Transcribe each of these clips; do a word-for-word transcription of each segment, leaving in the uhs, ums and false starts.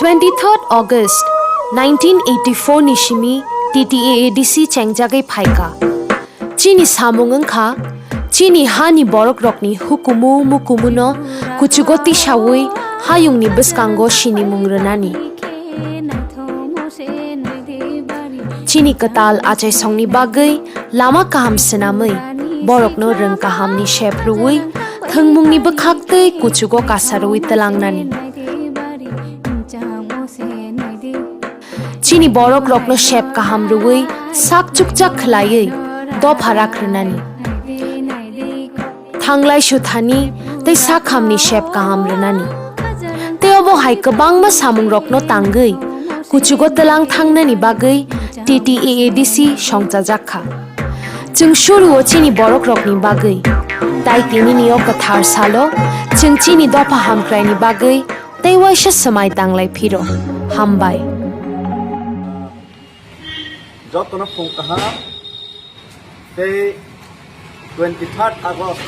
Twenty-third August nineteen eighty-four ni simi T T A A D C chengjagwi phaikha. Chini samung wngkha, chini hani borokrokni hukumu mukumuno kuchugo tisawi hayungni bwskango sinimung rwnani. Chini kwtal achaisongni bagwi lama kaham swnamwi, borokno rwng kahamni sep rwui, thwngmungni bwkhak tei kuchugo kasarwi twlangnani. Chini borokrokno sep kaham rwui, sak chukchak khwlaiwi dopha rak rwnani. Thanglai suthani tei sakhamni sep kaham rwnani. Tei obo hai kwbangma samungrokno tangwi kuchugo twlang thangnani bagwi T T A A D C songchajak kha. Chwng suruo chini borokrokni bagwi, tai tinini o kwthar salo chwng chini dopha hamkraini bagwi tei waisa swmai tanglai phiro. Hambai. Jotono phung kaham. Tei twenty-third August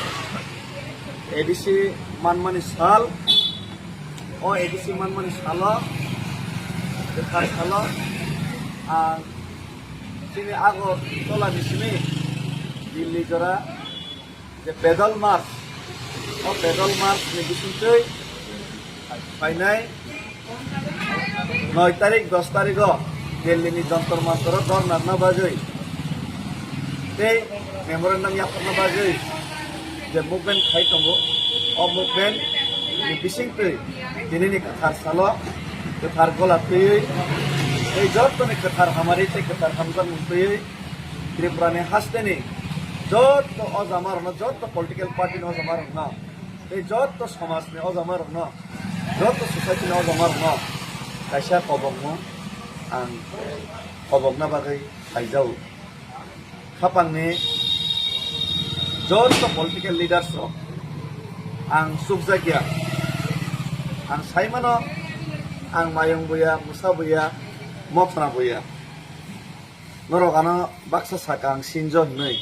A D C manmani sal, o A D C manmani salo, kwthar salo, ang chini Agartala ni simi Delhi jora je pedal march, o pedal march ni bisingtwi phainai noi tarik, dos tarik o Delhi ni Jantar Mantar o dhorna rwna bagwi tei memorandum yapharna bagwi je movement khai tongo, o movement ni bisingtwi tinini kwthar salo kwthar gola twiwi tei jottoni kwthar hamari tei kwthar hamjakmung twiwi Tripura ni hasteni jotto o jama rokno, jotto political party ni o jama rokno tei jotto somaj ni o jama rokno, jotto society ni o jama rokno kaisa kobokno ang kobokna bagwi phaijao. Khapangni jotto political leaders rok ang chukjakya, ang saimano ang mayung buya, musa buya, mothra buya. Norok ano baksa saka ang sinjo hinwi.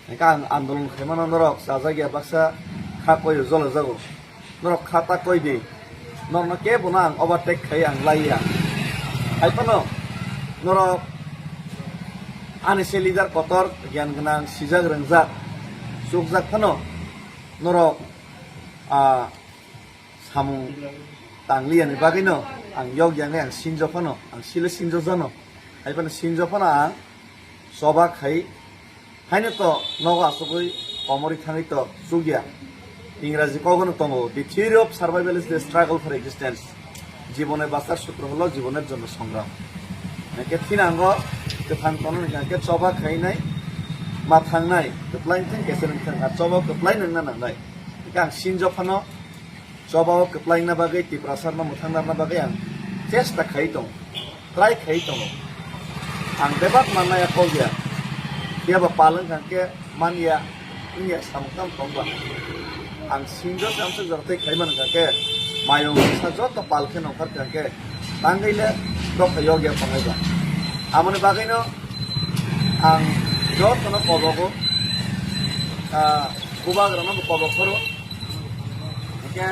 Hingke ang andolon khaimano norok chajakya baksa kha koiyo jolajago. Norok kha ta koi di. Norokno kebono ang overtake khai ang laiya. Hai phano norok ani se leader kotor, giyan gwnang, sijak rwngjak, chukjak phano norok, ah, samung tangliyani bagwino ang yokya wngwi ang sinjo phano, ang sile sinjo jano. Hai phano sinjo phano ang choba khai, haino to nogo asugwi komorwi thangwi to chukya. Ingraji kogono tongo, "The theory of survival is the struggle for existence." Jibone bachar sutro holo jiboner jonno songram. Hingke thinango kwthang tono hingke choba khainai, ma thangnai, kwplai thang kese nang thang, a choba kwplai nangna nangnai. Hingke ang sinjo phano, choba o kwplai wngna bagwi, Tiprasa rokno mwthang narwkna bagwi ang chesta khai tongo, try khai tongo. Ang bebak mannaya kokya, phiya ba pal wngkha khe manya, wngya samung tamo tongba. Ang sinjo samsok jora tei khai man wngkha khe, mayung sa joto pal khe nongkhor kha khe, tangwi le dopha yokya tongnai ba. Amoni bagwino ang jotono kobogo, ah, bubagrano bo kobok phoro. Hingke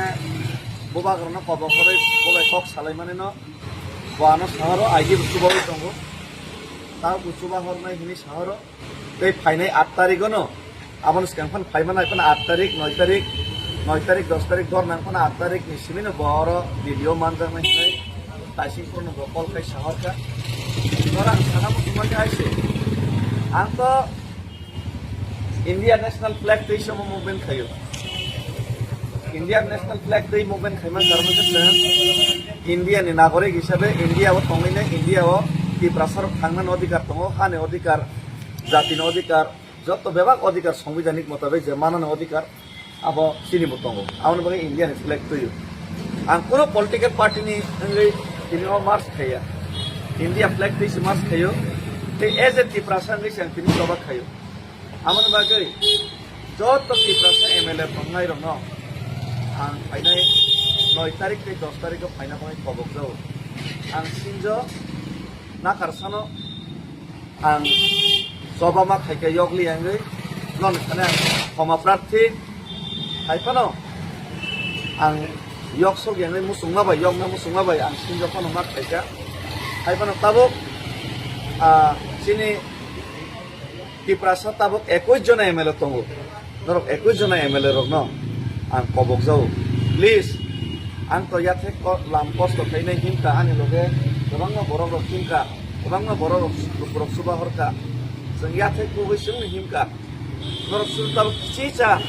bubagrano kobok phoroi bo bai kok salai manino. Bo ano sahoro aigi bo chubawi tongo. Ta bo chuba hornai hini sahoro. Tei phainai aat tarikono. Aboni swkang phano phai manai phano aat tarik, noi tarik, noi tarik, dos tarik dor nang phano aat tarik ni simino bo oro Delhi o manjaknai hinwi taising phuru no bo call khai sahorkha. Norok ang sana muchungma khe hai se. Ang to India National Flag twi somo movement khaio. India National Flag twi movement khaima karon khe chwng India ni nagorik hisabe India o tongwi nai, India o Tiprasa rok thangna ni odhikar tongo, hani odhikar, jati ni odhikar, joto bebak odhikar, sangbidhanik motabik je manani odhikar abo chini bo tongo. Aboni bagwi India ni flag twio. Ang kuno political party ni wngwi tini o march khaiya. India flag twi se march khaio. Tei as a Tiprasa wngwi se ang tini choba khaio. Aboni bagwi joto Tiprasa M L A tongnai rokno ang phainai noi tarik tei dos tarik o phaina bagwi kobok jago. Ang sinjo nakar sano ang choba ma khaikha yokli wngwi non khane ang khoma prarthi hai phano ang yok sok yangnai muchungma bai, yokna muchungma bai ang sinjak phano ma khaikha. Hai phano tabuk, ah, chini Tiprasa tabuk ekwis jona M L A tongo. Norok ekwis jona M L A rokno ang kobok jago. Please, ang to yathek ko-, lam kosto khainai himkha, ani loge kwbangma borok rok himkha, kwbangma borok rok, rok suba horkha. Chwng yathek kugui chwngno himkha. Norok suru tabuk kichicha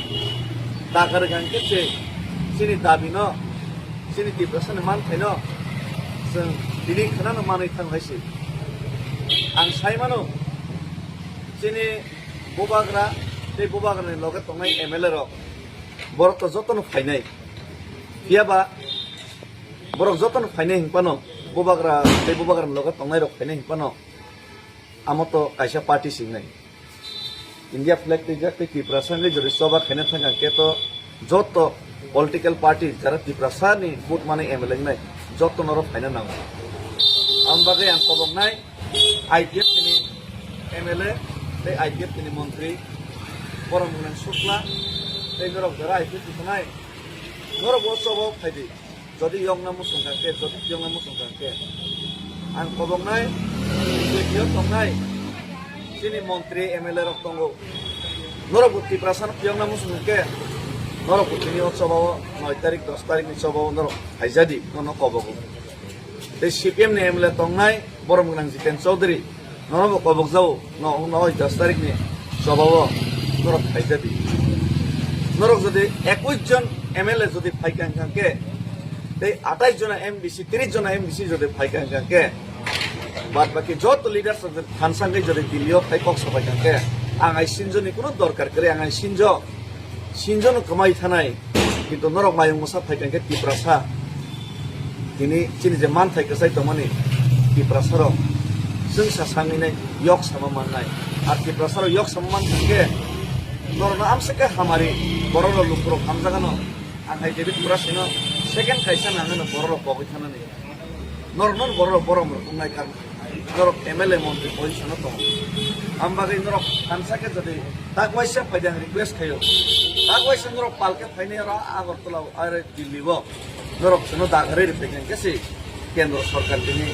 dagar hwnkhe se chini dabino, chini Tiprasani manthaino chwng tini khwnano manwi thang hai se. Ang sai mano, chini bubagra tei bubagrani loge tongnai M L A rok, borok to jotono phainai. Phiya ba borok jotono phainai hwn phano, bubagra tei bubagrani loge tongnai rok phainai hwn phano, amo to kaisa party se wngnai. India flag twijak tei Tiprasa hwnwi jodi choba khaina thang khe to joto political party jara Tiprasani vote manwi M L A wngnai, joto norok phaina nango. Ang bagwi ang koboknai I P F ni M L A tei I P F ni montri Boromgwnang Sukla tei norok jara I P F ni tongnai, norok bo choba phai di. Jodi yokna muchung kha khe, jodi yokna muchung kha khe, ang koboknai, B J P o tongnai chini montri M L A rok tongo. Norok bo Tiprasa no yokna muchung kha khe, norok bo tini o choba o noi tarik, dos tarik ni choba o norok phaijadi, nono kobogo. Tei C P M ni M L A tongnai Boromgwnang Jiten Chaudhary, nono bo kobok jago, no, no, dos tarik ni choba o norok phaijadi. Norok jodi ekwis jon M L A jodi phaikha hwnkha khe, tei atais jona M D C, tris jona M D C jodi phaikha hwnkha khe, bad baki joto leaders rok jodi thansa wngwi jodi Delhi o phai kok sapai kha khe, ang ai sinjoni kuno dorkar kwrwi, ang ai sinjo, sinjono kwmai thanai, kintu norok mayung mwsa phaikha khe Tiprasa, tini chini je manthai kwchai tongmani Tiprasa rok chwngsa sangwi nai yok sama mannai, ar Tiprasa rok yok sama mankha khe norokno amswk khe hamari borok rok lukurok hamjagano. Ang hai David Kurasino second kaisa nangano borok rok pogwi thanani. Norok non borok rok borom rok wngnai karma. Norok M L A montri position o tongo. Ang bagwi norok thansa khe jodi tak waisa phaidi ang request khaio. Tak waisa norok palke phainai oro Agartala o are Delhi o. Norok chwngno dagarwi rwphaikha khe se kendro sorkar tini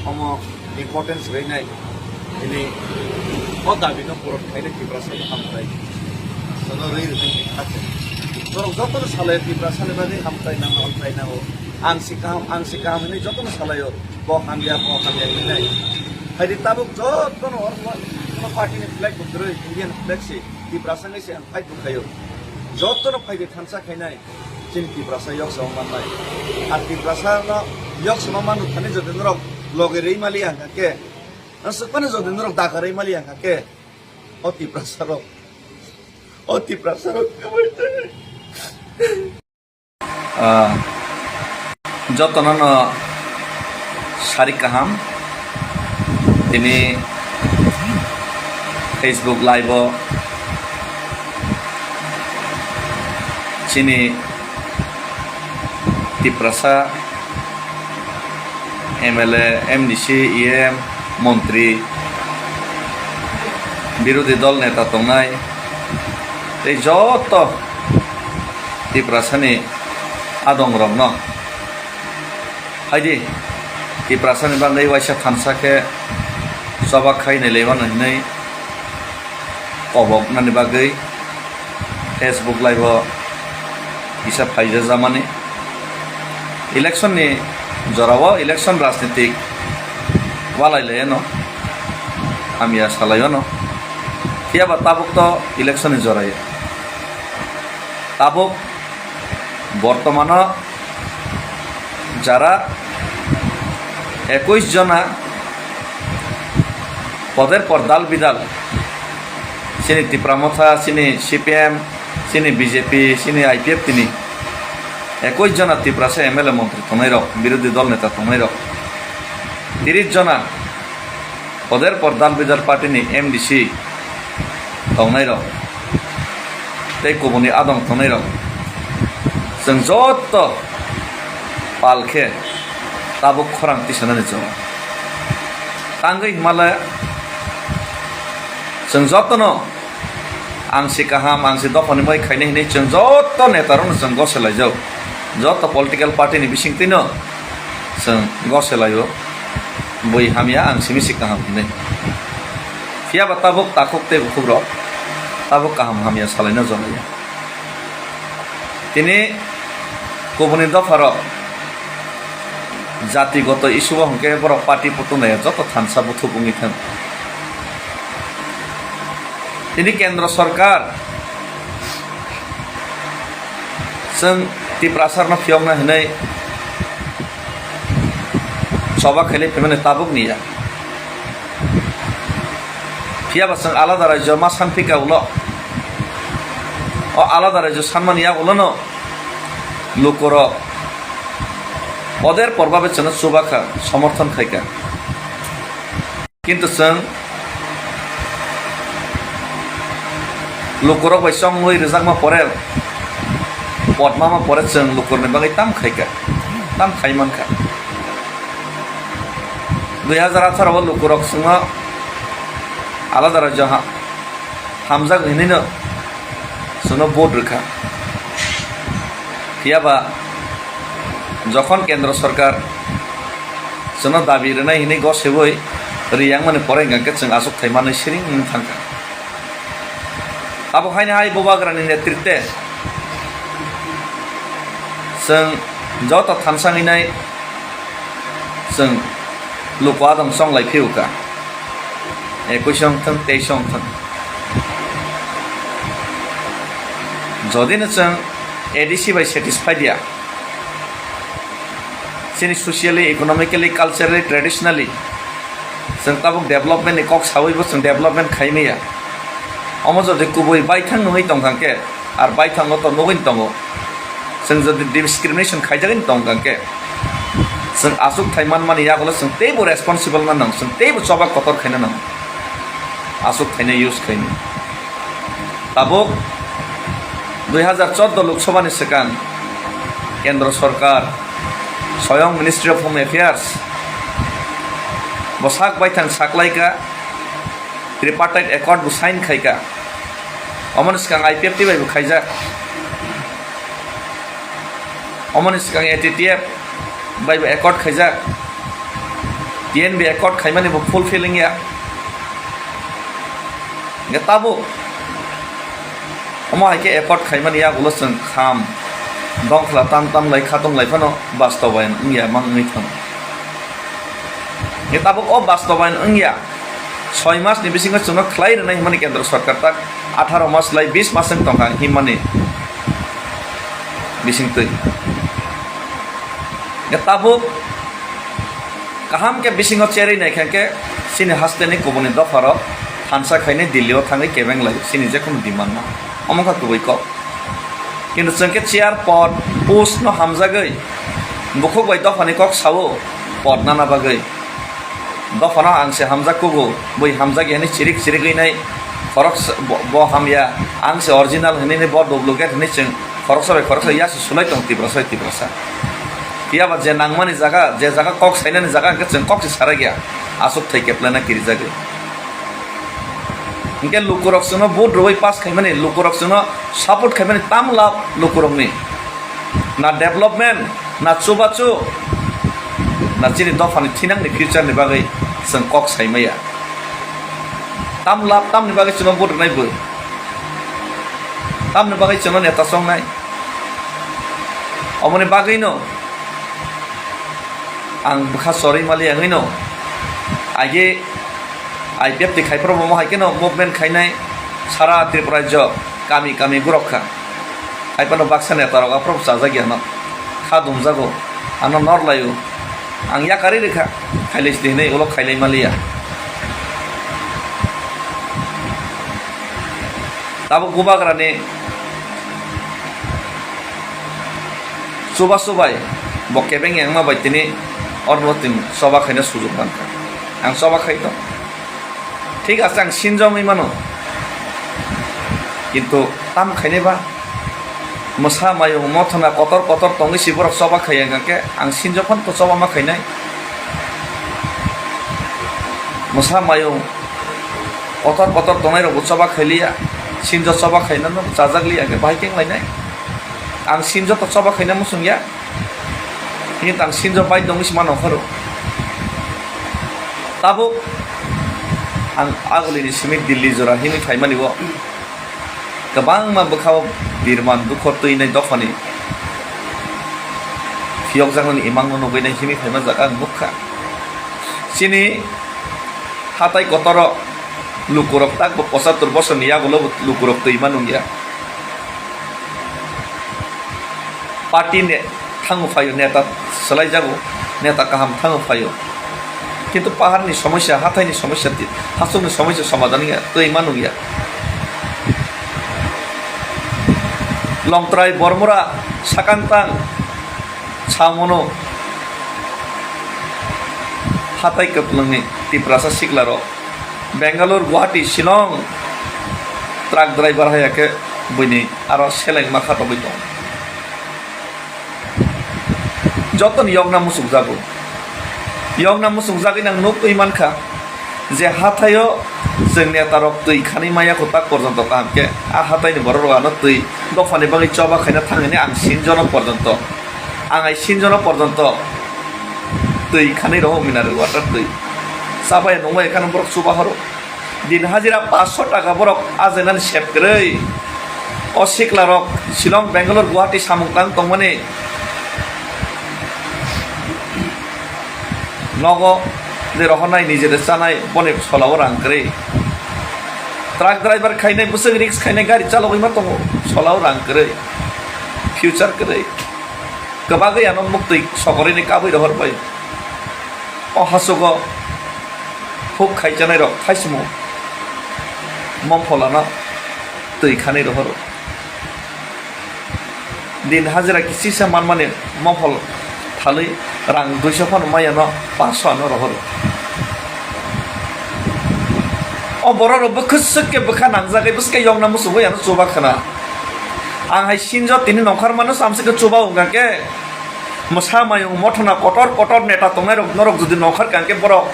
omo importance rwnai. Tini o dabi no puron khaina Tiprasa no hamkrai. Sono rwi rwi tong kha. Norok jotono salai Tiprasa ni bagwi hamkrai nango, hamkrai nango. Ang si kaham, ang si kaham hinwi jotono salaio. Bo hamya, bo hamya hinwi nai. Haidi tabuk jotono oro no party ni flag bo kwrwi, Indian flag si Tiprasa ngai si ang fight bo khaio. Jotono phai de thansa khainai. Chini Tiprasa yok sama mannai. Ar Tiprasa no yok sama manu thani jodi norok loge rwi mali ang kha khe. Ang swk mani jodi norok daga rwi mali ang kha khe. O Tiprasa rok. O Tiprasa rok. Ah, jotono no sari kaham. Tini Facebook Live o chini Tiprasa M L A, M D C, E M, montri, birodhi dol neta tongnai, tei joto Tiprasani adongrokno Haidi, Tiprasani bagwi waisa thansa khe choba khai nai laimano hinwi koboknani bagwi Facebook Live o kisa phaijajamani. Election ni jorao election rajnitik walai laiano, hamya salaiono. Phiyaba tabuk to election ni joraio. Tabuk bortomano jara ekwis jona poder por dal bidal, chini Tipra Motha, chini C P M, chini B J P, chini I P F tini ekwis jona Tiprasa M L A montri tongnairok, birodhi dol neta tongnairok, tris jona poder por dal bidal party ni M D C tongnairok tei kubuni adong tongnairok, chwng joto pal khe tabuk khorang tisanani chwng. Tangwi himale chwng jotono ang si kaham, ang si dophani moi khainai hinwi chwng joto netarokno chwng goselaijak. Joto political party ni bisingtwino chwng goselaio, bui hamya ang simi si kaham hinwi. Phiyaba tabuk takhuk tei bukhukrok tabuk kaham hamya salaino jolaiya. Tini kubuni dopharok jatigoto issue o hwnkhe borok party putung laiya, joto thansa buthuk wngwi thang. Tini kendro sorkar chwng Tiprasarno phiyokna hinwi choba khailai phaimani tabukni ya. Phiyaba chwng alada rajyo ma sanphika ulo, o alada rajyo sanmani ya ulono lukurok oder porbabe chwngno chubakha, somorthon khaikha. Kintu chwng lukurok bai chongwi rwjakma pore, podmama pore chwng lukurni bagwi tam khaikha, tam khai mankha. Dui hazar atharo o lukurok chwngno alada rajyo ha-, hamjak hinwino chwngno vote rwkha. Phiyaba jokhon kendro sorkar chwngno dabi rwnai hinwi gosegwi riyangmani pore hwnkha khe chwng achukthai manwi siring wngwi thangkha. Abo haino hai Bubagrani netritwe chwng joto thansa wngwi nai chwng luku adong chonglai phiyokha. Ekuish wngthwng, teis wngthwng. Jodi no chwng A D C bai satisfied ya, chini socially, economically, culturally, traditionally chwng tabuk development ni kok sawi bo chwng development khai maya. Omo jodi kubui baithang nungwi tongkha khe, ar baithango to nugwi tongo. Chwng jodi discrimination khaijagwi tongkha khe, chwng achukthai manmani yagulo chwng teibo responsible na nang, chwng teibo choba kotor khaina nang. Achukthai no use khaini. Tabuk dui hazar chordo Lok Sabha ni swkang kendro sorkar, soyong Ministry of Home Affairs, bo sak baithang saklaika, tripartite accord bo sign khaika. Omoni swkang I P F T bai bo khaijak. Omoni swkang A T T F bai bo accord khaijak. T N B accord khaimani bo fulfill wngya. Hingke tabuk omo hai khe accord khaimani yagulo chwng kham dongkhla tam tam lai khatung lai phano bastobayan wngya mang wngwi thang. Hingke tabuk o bastobayan wngya. Soi mas ni bisingo chwngno khlai rwnai hwnmani kendro sorkar tak atharo mas lai bis mas wng tongkha himmani bisingtwi. Hingke tabuk kaham khe bisingo cherwi naikha khe chini haste ni kubuni dopha rok thansa khainai Delhi o thangwi kebeng lai chini jekhunu demand no. Omo wngkha kubui kok. Kintu chwng khe chair pod post no hamjagwi bukhuk bai dophani kok sao pod nana bagwi. Dophano ang se hamjak kugo, bui hamjak yani chirik chirik wi nai khorok s-, bo, bo hamya, ang se original hwnwi nai bo duplicate hwnwi chwng khoroksa bai khoroksa yasi sulai tong Tiprasa bai Tiprasa. Phiya ba je nangmani jaga, je jaga kok sainani jaga hwnkhe chwng kok se sarai ya, aswk thai keplana kirijagwi. Hingke lukurok chwngno vote rwui pass khaimani, lukurok chwngno support khaimani tam lab lukurokni. Na development, na chubachu, na chini dophani thinangni future ni bagwi chwng kok sai maya. Tam lab tamni bagwi chwngno vote rwnai bwrwi? Tamni bagwi chwngno neta chongnai? Omoni bagwino ang bwkha chorwi mali wngwino age I P F T khai phuru bo hai kheno movement khainai sara Tripura rajyo kami kami gurok kha. Hai phano baksa neta rok aphuru chajak ya no kha dumjago, ano nor laio. Ang yakarwi rwkha, khailai sidi hinwi ulo khailai maliya. Tabuk bubagrani chubachu bai bo kebeng yangma bai tini orno tin choba khaina sujuk mankha. Ang choba khai tong. Thik ase, ang sinjogwi mano. Kintu tam khainai ba? Mwsa mayung mothona kotor kotor tongwi si borok choba khai wngkha khe ang sinjok phano to choba ma khainai. Mwsa mayung kotor kotor tongnai rokbo choba khailiya, sinjok choba khainano chajak liya khe bahai keng lainai. Ang sinjo to choba khaina muchung ya. Hini tang sinjo bai dong isi mano khoro. Tabuk ang agulini simi Delhi jora hini phaimani bo. Kwbangma bwkhao birman dukho twinai dophani phiyokjaknani imangno nugwi nai himwi phaima jaga ang nukha. Chini hatai kotoro lukurok takbo pochattor bosorni yagulo lukurok twima nungya. Party ne thango phaio, neta swlaijago, neta kaham thango phaio. Kintu paharni somosya, hathaini somosya, ti-, hachukni somosya somadhan ya, twi ma nung ya. Longtrai Bormura sakang tang samono hatai kwplwngni Tiprasa siklarok Bangalore, Guwahati, Shillong truck driver hai khe buini aro seleng ma khatogwi tongo. Jotoni yokna muchukjago. Yokna muchukjagwi nang nukwi mankha je hathaio chwng netarok twi khanwi maya kwtak porjonto kaham khe a hathaini borok rok ano twi dophani bagwi choba khaina thang hwnwi ang sinjono porjonto, ang ai sinjono porjonto twi khanwi rohok mineral water twi chabai nungbai kheno borok chuba horo. Din hajira paanch sho taka borok ajainani sep kwrwi. O siklarok Shillong, Bangalore, Guwahati samung tang tongmani nogo je rohornai, nijede chanai, boni solao rang kwrwi. Truck driver khainai, bwswk risk khainai, gari chalogwi ma tongo, solao rang kwrwi, future kwrwi. Kwbagwi ano muktwi sokorini kabwi rohor bai. O hachugo huk khaichanai rok thaisimo mopholano twi khanwi rohoro. Din hajira kisisa manmani mophol thalwi rang duiso phano maya no paanch sho ano rohoro. O borok rok bwkhwswk khe bwkha nangjagwi bwswk khe yokna muchungwi ano chuba khwna. Ang hai sinjo tini nongkhor mano samsik khe chuba wngkha khe. Mwsa mayung mothona kotor kotor neta tongnai rok norok jodi nongkhor kha khe borok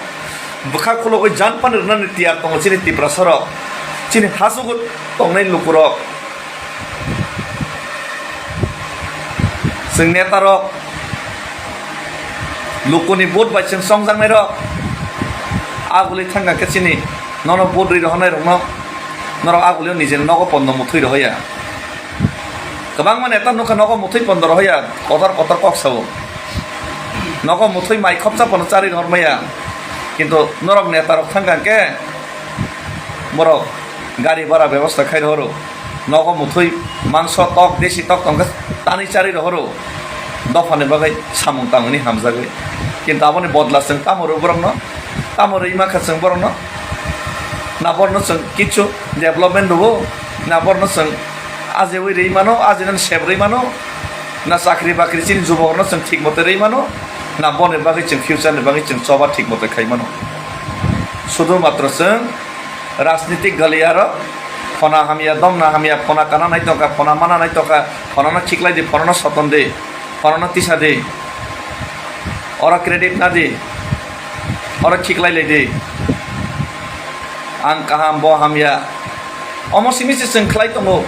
bwkha khulogwi jan pani rwnani tiyar tongo chini Tiprasa rok, chini hachugo tongnai lukurok. Chwng neta rok lukuni vote bai chwng chongjaknai rok aguli thangkha khe chini nono vote rwi rohornai rokno norok agulio nijeni nogo pondo muthwi rohoya. Kwbangma neta nukha nogo muthwi pondo rohoya, kotor kotor kok sao. Nogo muthwi mai khopsa pono charwi rohormaya. Kintu norok neta rok thangkha khe borok gari bhara bebosta khai rohoro. Nogo muthwi mangso tok, desi tok tongkha tanwi charwi rohoro. Dophani bagwi samung tangmani hamjagwi. Kintu aboni bodla chwng tamo rw borokno? Tamo rwi mankha chwng borokno? Na borno chwng kichu development rwo? Na borno chwng ajewi rwi mano, ajenani sep rwi mano? Na chakri bakri chini jubokrokno chwng thik mote rwi mano? Na boni bagwi chwng future ni bagwi chwng choba thik mote khai mano? Sudhu matro chwng rajnitik galia rok, phona hamya, domna hamya, phona kana nai tongkha, phona mana nai tongkha, phonano khiklai di, phonano soton di, phonano tisa di, oro credit na di, oro khiklai lai di. Ang kaham, bo hamya, omo simi se chwng khlai tongo.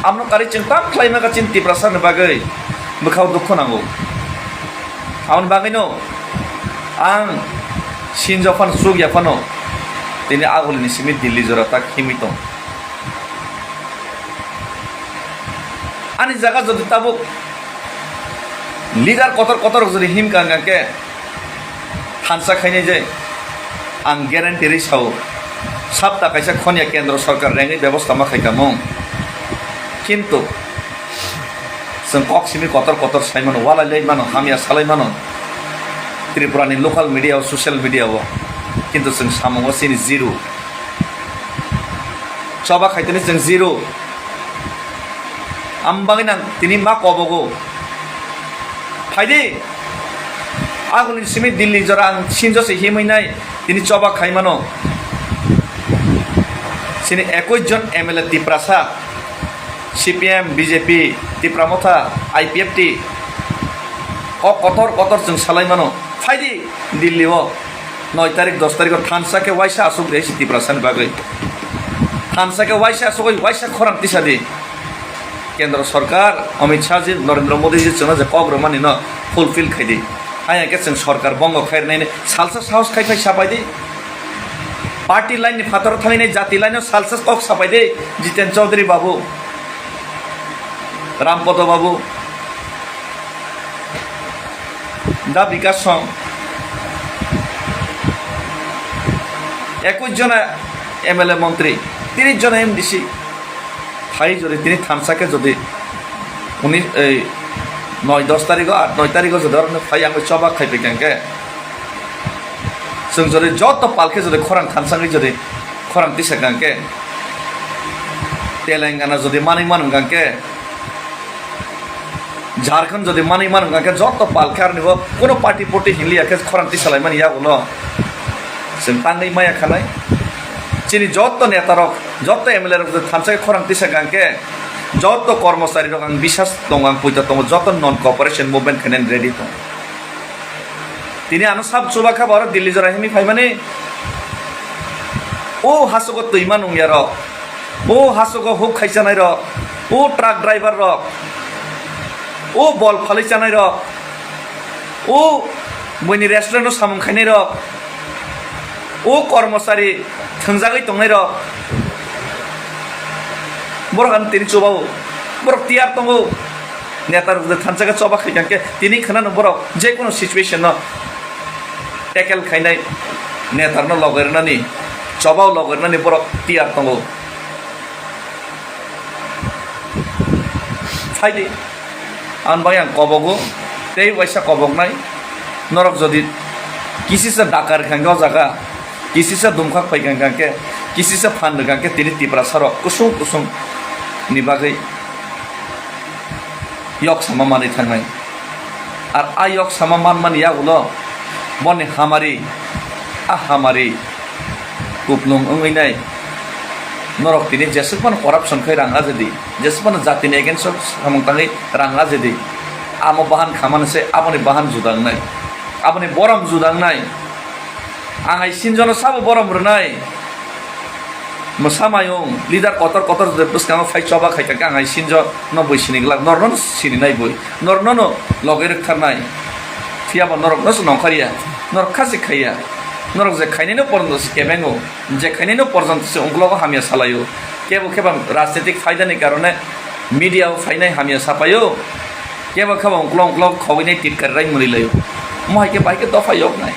Amno kari chwng tam khlai maka chini Tiprasa ni bagwi bwkhao dukhu nango. Aboni bagwino ang sinjo phano chukya phano tini agulini simi Delhi jora tak himwi tong. Ani jaga jodi tabuk leader kotor kotor rok jodi himkha hwnkha khe thansa khainai je ang guarantee rwi sao, sapta kaisa khoniya kendro sorkar rengwi bebosta ma khaikha mung. Kintu chwng kok simi kotor kotor sai mano, walai lai mano, hamya salai mano Tripura ni local media o, social media o, kintu chwng samungo chini zero. Choba khaitoni chwng zero. Ang bagwi nang tini ma kobogo. Phaidi. Agulini simi Delhi jora ang sinjo se himwi nai tini choba khai mano. Chini ekwis jon M L A Tiprasa, C P M, B J P, Tipra Motha, I P F T, kok kotor kotor chwng salai mano. Phaidi Delhi o noi tarik, dos tarik o thansa khe waisa aswk rehsi Tiprasa ni bagwi. Thansa khe waisa aswk oi waisa khorang tisa di. Kendra sorkar, Amit Shah ji, Narendra Modi ji chwngno je kok rwmani no fulfill khai di. Haya khe chwng sorkar bongo khai rwnai ni salsa sahos khai phai sapai di. Party line ni phataro thangwi nai jati line o salsa kok sapai di. Jiten Chaudhary babu, Rampodo babu, Da Bikash Song, ekush jona M L A montri, tiris jona M D C. Phai jodi tini thansa khe jodi uni ei noi dos tarigo, at noi tarigo jodi oro phai ang choba khai paikan khe, chwng jodi joto palkhe jodi khorang thansa wngwi jodi khorang tisa kang khe, Telangana jodi manwi man kang khe, Jharkhand jodi manwi man kang khe, joto palkhe aroni bo kuno party poti hinliya khe khorang tisa lai mani yagulo. Chwng tangwi maya khanai. Chini joto neta rok, joto M L A rok je thansa khe khorang tisa kang khe, joto kormochari rok ang bisas tongo, ang puito tongo, joto non cooperation movement khainani ready tongo. Tini ano sab chuba kha oro Delhi jora himwi phaimani. O hasogo twima nungya rok, o hasogo huk khai chanai rok, o truck driver rok, o bol phalwi chanai rok, o buini restaurant o samung khainai rok, o kormochari thwngjagwi tongnai rok, borok ano tini chuba o, borok tiyar tongo. Neta rok je thansa khe choba khai kang khe tini khwnano borok je kono situation no tackle khainai, neta rokno logai rwnani, choba o logai rwnani borok tiyar tongo. Phaidi. Ang bai ang kobogo, tei waisa koboknai. Norok jodi kisisa dakar kang o jaga, kisisa dumkhak pai kang khe, kisisa phan rwkang khe tini Tiprasa rok kusung kusung ni bagwi yok sama manwi thangnai. Ar a yok sama manmani yagulo boni hamari, a hamari kuplung wngwi nai. Norok tini jesuk phano corruption khai rang ajedi, jesuk phano jatini against o samung tangwi rang ajedi, amo bahan khamani se aboni bahan juda wngnai, aboni borom juda wngnai. Ang hai sinjono sabo borom rwnai. Mwsa mayung, leader kotor kotor je bwskango phai choba khai kha, ang hai sinjo no bui sini glak, norno no sini nai bui, norno no logai rwk thar nai. Phiya ba norok no se nongkhar ya, norok kha se khai ya, norok je khainai no porjonto se kebengo, je khainai no porjonto se ungklogo hamya salai o. Kebo khe ba rajnitik phaida ni karone media o phainai hamya sapai o. Kebo khe ba ungklo ungklo khogwi nai titkar rai mwnwi lai o. Mo hai khe bai khe dopha yok nai.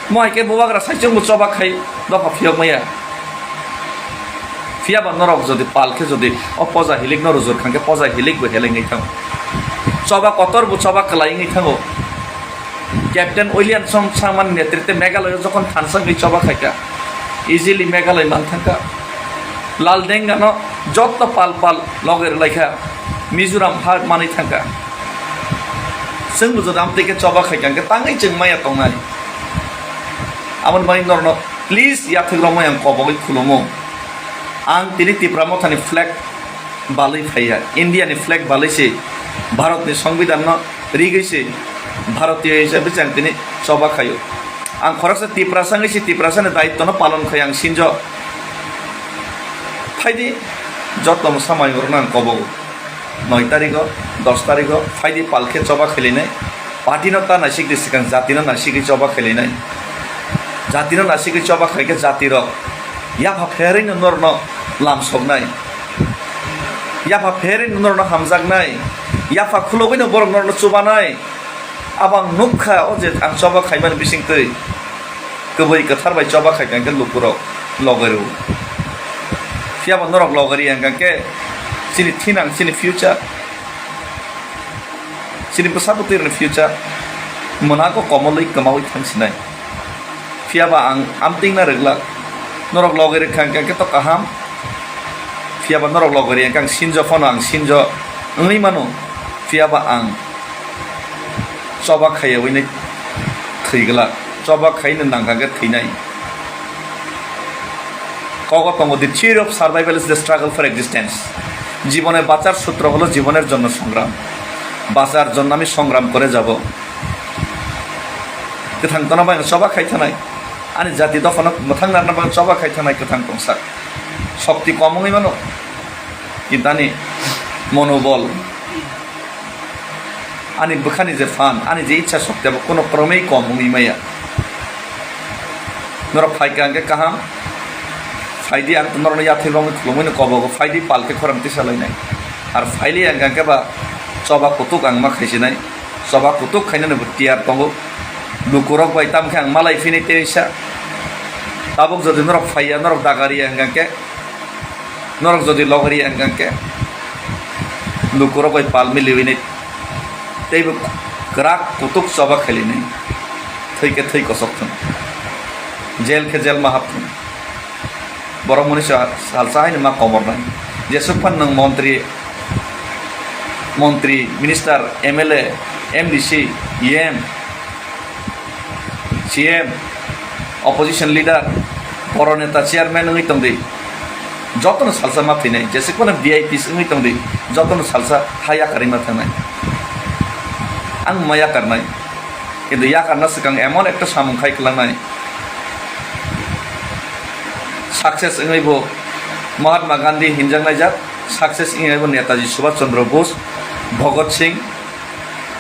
Mo hai khe bubagra saichung bo choba khai dopha phiyok maya. Phiya ba norok jodi pal khe jodi o poja hilik no rujur khan khe poja hilik bo heleng ngai thango. Choba kotor bo choba kwlai wngwi thango. Captain Williamson Sangma ni netritwe Meghalaya o jokhon thansa wngwi choba khai kha, easily Meghalaya man thang kha. Lal Dengano jotto pal pal loge rwlai kha, Mizoram ha manwi thang kha. Chwng bo jodi amtwi khe choba khai kha, hwnkhe tangwi chwng maya tongnai. Aboni bagwi norokno please yathek romwi ang kobogwi khulumo. Ang tini Tipra Mothani flag balwi phaiya, India ni flag balwi se, Bharat ni Songbidan no rigwi se, Bharatiyo hisabe se ang tini choba khaio. Ang khoroksa Tiprasa wngwi se Tiprasa ni daityo no palon khai ang sinjo. Phaidi, joto no samai rok no ang kobogo. Noi tarigo, dos tarigo, phaidi pal khe choba khailainai. Party no ta naisik di swkang jati no naisigwi choba khailainai. Jati no naisigwi choba khaikhe jati rok yapha pherwi no norno lam soknai. Yapha pherwi no norno hamjaknai. Yapha khulogwi no borok norno chubanai. Abo ang nukha o je ang choba khaimani bisingtwi. Kwbwi kwthar bai choba khai kha hwnkhe lukurok logai rw. Phiya bo norok logai rw ya hwnkhe chini thinang chini future, chini bwsa bwtwi rokni future mwnago komolwi kwmaui thang sinai. Phiya ba ang amtwingna rwglak, norok logai rw kha hwnkhe to kaham. Phiya ba norok logai rw ya hwnkhe ang sinjo phano ang sinjo wngwi mano. Phiya ba ang choba khaiya wini thwi glak, choba khaino nangkha khe thwinai. Kogo tongo, "The theory of survival is the struggle for existence." জীবনে বাঁচার সূত্র হলো জীবনের জন্য সংগ্রাম। বাঁচার জন্য আমি সংগ্রাম করে যাব। Kwthang tongna bagwi choba khai thanai, ani jati dophano mwthang narwkna bagwi choba khai thanai kwthang tongsa. Shokti kom wngwi mano, kintu ani monobol, ani bwkhani je phan, ani je ichha shokti abo kono kromwi kom wngwi maya. Norok phaikha hwnkhe kaham, phaidi, ang norokno yathwi romwi khulumwino kobogo, phaidi palkhe khorang tisa lainai. Ar phaili ang hwnkhe ba choba kutuk ang ma khaisinai, choba kutuk khainani bo tiyar tongo. Lukurok bai tamkhe ang malai phini teisa. Tabuk jodi norok phaiya, norok dagariya hwnkhe, norok jodi logariya hwnkhe, lukurok bai pal miliwini teibo kwrak kutuk choba khailini, thwi khe thwi kosok thung, jel khe jel ma hap thung. Borok mwnwi sa-, salsa haino ma komornai. Jesuk phan nwng montri, montri, minister, M L A, M D C, E M, C M, opposition leader, boro neta, chairman wngwi tongdi. Jotono salsa ma thwinai. Jesuk phano V I Ps wngwi tongdi. Jotono salsa ha yakarwi ma thangnai. Ang ma yakarnai. Kintu yakarna swkang emon ekta samung khai kwlangnai. Success wngwi bo Mahatma Gandhi hinjaknai jak, success wngwi bo Netaji Subhash Chandra Bose, Bhagat Singh,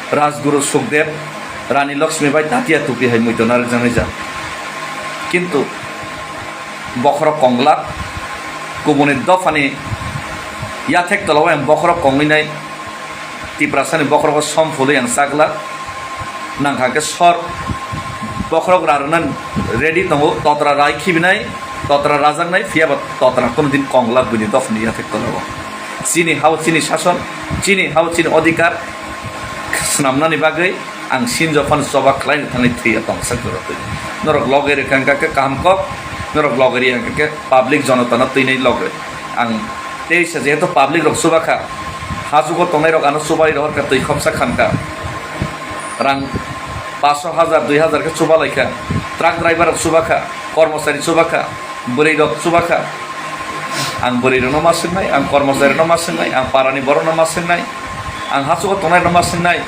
Rajguru Sukhdev, Rani Lakshmi bai Tatia Tupi hai muitu narwkjaknai jak. Kintu bokhorok konglak, kubuni dophani yathek tolao ang bokhorok kongwi nai, Tiprasani bokhorogo som phulwi ang chaglak. Nangkha khe sor bokhorok rarwna ready tongo, totra rai khibinai, totra rajaknai, phiya ba totra kono din konglak buini dophani yathek tolao. Chini hao chini sason, chini hao chini odhikar swnamnani bagwi ang sinjo phano choba khlaina thangwi thwiya tongsa kwrwtwi. Norok loge rwkha hwnkha khe kaham kok, norok loge rwya hwnkha khe public jonotano twinai loge. Ang teisa jehetu public rok chuba kha, hachugo tongnai rok ano chubai rohor kha, twi khopsa khan kha, rang paso hajar, dui hajar khe chuba lai kha, truck driver rok chuba kha, kormochari chuba kha, bwrwi rok chuba kha. Ang bwrwi rokno ma swngnai, ang kormochari rokno ma swngnai, ang parani borok no ma swngnai, ang hachugo tongnai rokno ma swngnai,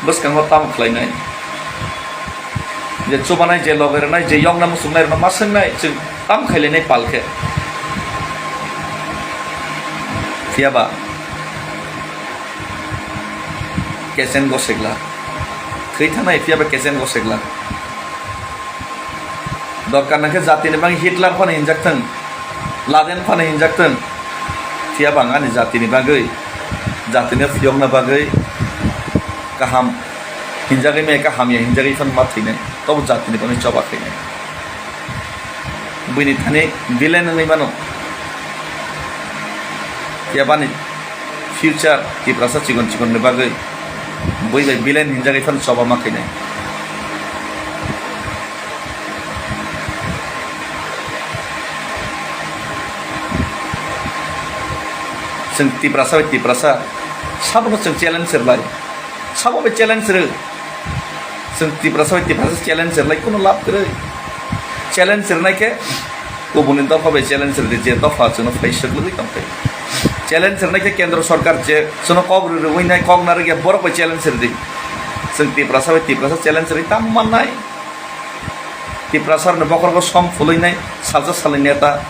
bwskango tamo khlainai. Je chubanai, je loge rwnai, je yokna muchungnai rokno ma swngnai, chwng tam khailainai pal khe. Phiya ba kesen gosegla. Thwi thangnai phiya ba kesen gosegla. Dorkar nangkhe jatini bagwi Hitler phano hinjak thung, Laden phano hinjak thung. Phiya ba ang ani jatini bagwi, jatino phiyokna bagwi kaham hinjagwi maya khe hamya hinjagwi phano ma thwinai, tobo jatini bagwi choba khainai. Buini thani villain wngwi mano. Phiya bani future Tiprasa chikon chikon ni bagwi bui bai villain hinjagwi phano choba ma khainai. Chwng Tiprasa bai Tiprasa sabono chwng challenge rwlai, sabo bai challenge rw. Chwng Tiprasa bai Tiprasa challenge rwlai, kuno lab kwrwi. Challenge rwnai khe kubuni dopha bai challenge rwdi, je dopha chwngno phai swk lwgwi tongkhe. Challenge rwnai khe kendro sorkar je chwngno kok rw-, rwui nai, kok narwk ya, borok bai challenge rwdi. Chwng Tiprasa bai Tiprasa challenge rwui tam mannai. Tiprasa rokni bokhorogo som phulwi nai, salsa salni neta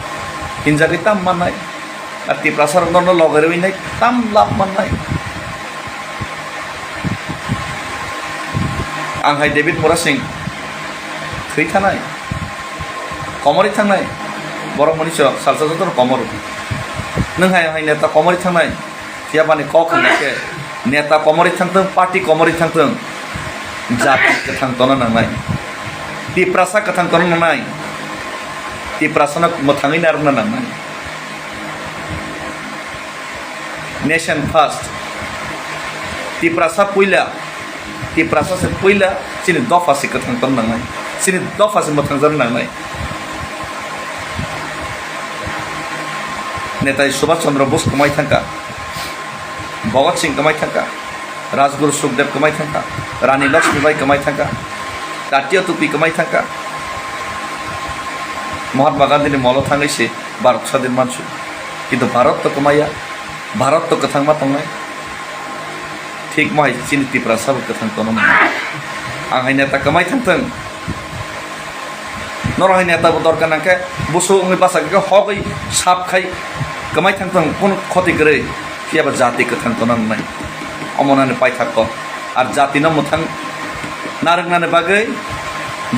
hinjagwi tam mannai. Ar Tiprasa rok norno loge rwui nai tam lab mannai. Ang hai David Murasing thwi thanai, komorwi thangnai, borok mwnwi chwrok salsa jotono komoro. Nwng hai hai neta komorwi thangnai, phiya bani kok hwnba khe neta komorwi thangthwng, party komorwi thangthwng, jati kwthang tongna nangnai, Tiprasa kwthang tongna nangnai, Tiprasano mwthangwi narwkna nangnai. Nation first. Tiprasa puila, Tiprasa se puila, chini dopha se kwthang tong nangnai, chini dopha se mwthangjakna nangnai. Netai Subhash Chandra Bose kwmai thangkha, Bhagat Singh kwmai thangkha, Rajguru Sukhdev kwmai thangkha, Rani Lakshmi Bai kwmai thangkha, Tatya Tupi kwmai thangkha, Mahatma Gandhi ni molo thangwi se Bharat sadin mansu. Kintu Bharat to kwmaiya, Bharat to kwthangma tongnai. Thik mo hai chini Tiprasa bo kwthang tono nang. Ang hai neta kwmai thangthwng. Norok hai neta bo dorkar nangkhe, busu wngwi basa khe hogwi sap khai kwmai thang thang, kunu khoti kwrwi, phiya ba jati kwthang tona nangnai. Omo nani paithak kok. Ar jati no mwthang narwknani bagwi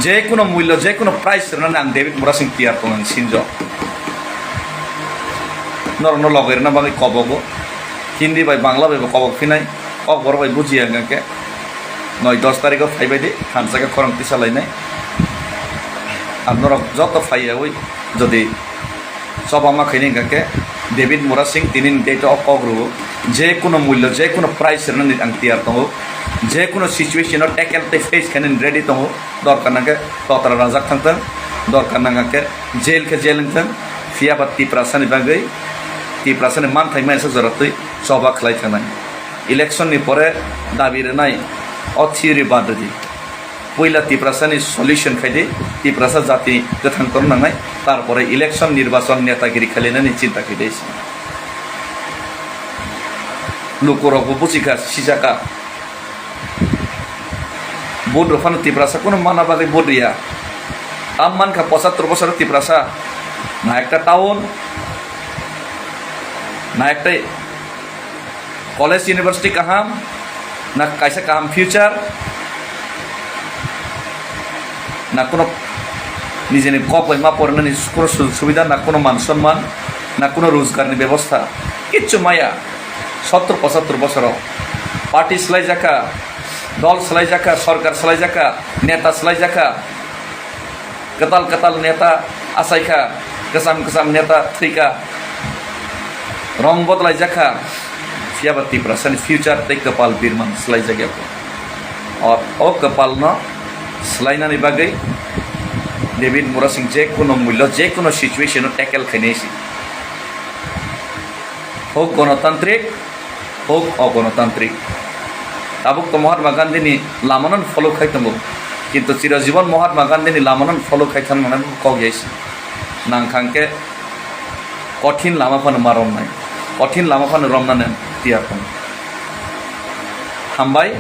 je kuno mullo, je kuno price rwnani ang David Murasing tiyar tongo, ang sinjo. Norokno logoi rwna bagwi kobogo. Hindi bai Bangla bai bo kobok phinai. Kokborok bai bujiya hwnkha khe noi dos tarikh o phaibai di, thansa khe khorang tisa lainai. Ar norok joto phaiyaui jodi choba ma khainai hwnkha khe David Murasing tini ni date o kok rwo, je kuno mullo, je kuno price rwnani ang tiyar tongo, je kuno situation o tackle tei face khainani ready tongo, dorkar nangkhe totra rajak thang thang, dorkar nangkha khe jail khe jail wng thang, phiya ba Tiprasa ni bagwi, Tiprasa ni manthai maya sa jora twi choba khlai thangnai. Election ni pore dabi rwnai o theory bad rwdi. Puila Tiprasa ni solution khai di, Tiprasa jati kwthang tong nangnai, tarpore election, nirbachon, netagiri khalinani chinta khai di. Lukurok bo buchikha, sijakha. Vote rok phano Tiprasa kuno mana bagwi vote riya. Tam mankha pochattor bosor Tiprasa. Na ekta town, na ekta college, university kaham, na kaisa kaham future, na kuno nijeni kok bai ma porinani kuno sujog subida, na kuno man sonman, na kuno rojgarni bebosta, kichu maya. Sottor pochattor bosoro party swlaijakha, dol swlaijakha, sorkar swlaijakha, neta swlaijakha. Kwtal kwtal neta achaikha, kwcham kwcham neta thwikha, rong bodolaijakha, phiya ba Tiprasani future tei kwpal birman swlaijakya. O, o kwpalno swlainani bagwi David Murasing je kuno mullo, je kuno situation-o tackle khainai se. Hok gonotantrik, hok ogonotantrik. Tabuk to Mahatma Gandhi ni lamano follow khai tongo, kintu chirajibon Mahatma Gandhi ni lamano follow khai thang nanai kok yai se. Nang thang khe kothin lama phano ma romnai, kothin lama phano romnani tiyar tongo. Hambai.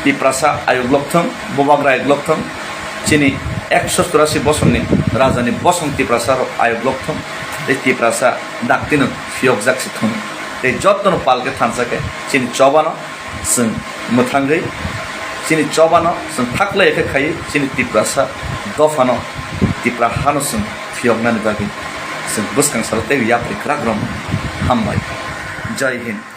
Tiprasa ayuk lokthong, bubagra ayuk lokthong, chini ekso churasi bosongni rajani bosong Tiprasa rok ayuk lokthong, tei Tiprasa daktino phiyokjak se thung, tei jotono palke thansa khe chini chobano chwng mwthangwi, chini chobano chwng thaklai khe khaiwi chini Tiprasa dophano, Tipra hano chwng phiyoknani bagwi chwng bwskang salo tei yapri kwrak romno. Hambai. Jai Hind.